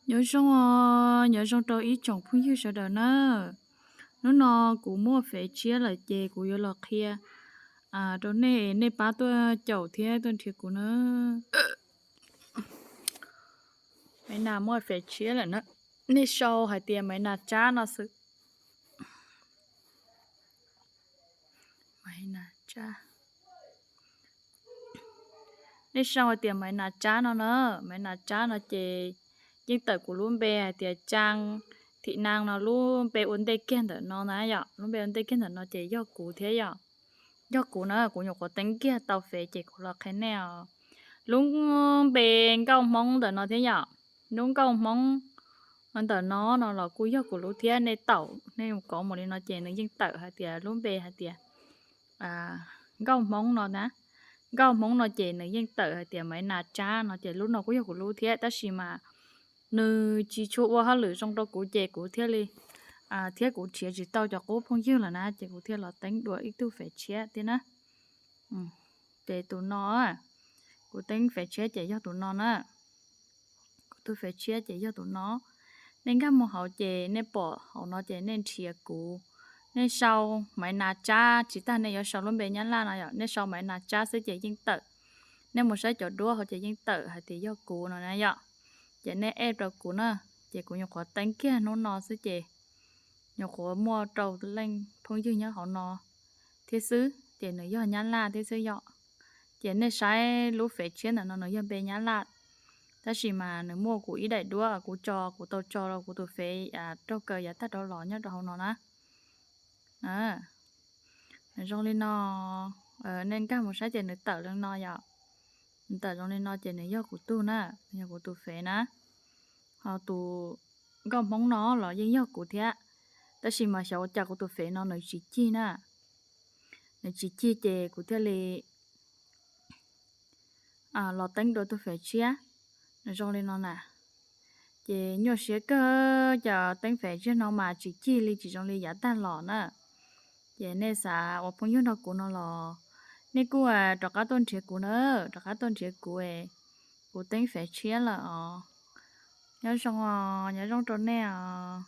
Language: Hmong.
Nyob zoo, nyob zoo rau ib tsoom phooj ywg sawv daws na. Hnub no kuv muaj fev tshiab lawm ces kuv yuav los qhia rau nej, nej pab tuaj caum thiab tuaj nrhiav kuv na. Maiv Nas muaj fev tshiab lawm na. Nej sau hais tias Maiv Nas Tsab no xwb. Maiv Nas Tsab. Nej sau hais tias Maiv Nas Tsab no na, Maiv Nas Tsab no ces yeej tawm kuv lub npe hais tias Tsab Thim Nas no, lub npe ua ntej kiag ntawm no na yom, lub npe ua ntej kiag ntawm no ces yog kuv thiab yom. Yog kuv na, kuv nyuam qhuav teeb kiag tau fev ces kuv los qhia nej os. Lub npe nkauj Hmoob ntawm no thiab yom, lub nkauj Hmoob ntawm no no los kuj yog kuv lub thiab. Nej taum nej mus kov mus li no ces nws yeej tawm hais tias lub npe hais tias nkauj Hmoob no na. Nkauj Hmoob no ces nws yeej tawm hais tias Maiv Nas Tsab no ces lub no kuj yog kuv lub thiab, tab sis mas nws tsis tshua ua hauj lwm zoo rau kuv ces kuv thiaj li, thiab kuv nrhiav tsis tau cov qub phooj ywg lawm na ces kuv thiaj los teeb dua ib tug fev tshiab thiab na. Ces tus no, kuv teeb fev tshiab ces yog tus no na. Kuv tus fev tshiab ces yog tus no. Nej nkag mus hauv ces nej pom hauv no ces nej nrhiav kuv. Nej sau Maiv Nas Tsab, tsis tas nej yuav sau lub npe Nyab Laj no yom, nej sau Maiv Nas Tsab xwb ces yeej tawm. Nej mus saib cov duab hauv ces yeej tawm hais tias yog kuv no na yom. Ces nej add rau kuv na, ces kuv nyuam qhuav teeb kiag hnub no xwb ces nyuam qhuav muaj rau leej phooj ywg nyob hauv no thiab xwb, ces nws yog Nyab Laj thiab xwb yom. Ces nej saib lub fev tshiab ntawm no nws yog npe Nyab Laj, tab sis mas nws muaj kuv ib daim duab kuv tso, kuv tau tso rau kuv tus fev raug kaw yav tag rau los nyob rau hauv no na. Nws zoo li no, nej nkag mus saib ces nws tawm li no yom. Nws tawm zoo li no ces nws yog kuv tug na, yog kuv tus fev na. Ho tus nkauj Hmoob no los yeej yog kuv thiab, tab sis mas xyov ua cas kuv tus fev no nws tsis cig na. Nws tsis cig ces kuv thiaj li los teeb dua tus fev tshiab. Nws zoo li no na. Ces nyuaj siab kawg, cov teeb fev tshiab no mas tsis cig li, tsis zoo li yav tag los na. Ces nej xav ua phooj ywg nrog kuv no los nej kuj rov qab tuaj nrhiav kuv na, rov qab tuaj nrhiav kuv, kuv teeb fev tshiab lawm os. Nyob zoo os, nyob zoo rau nej os.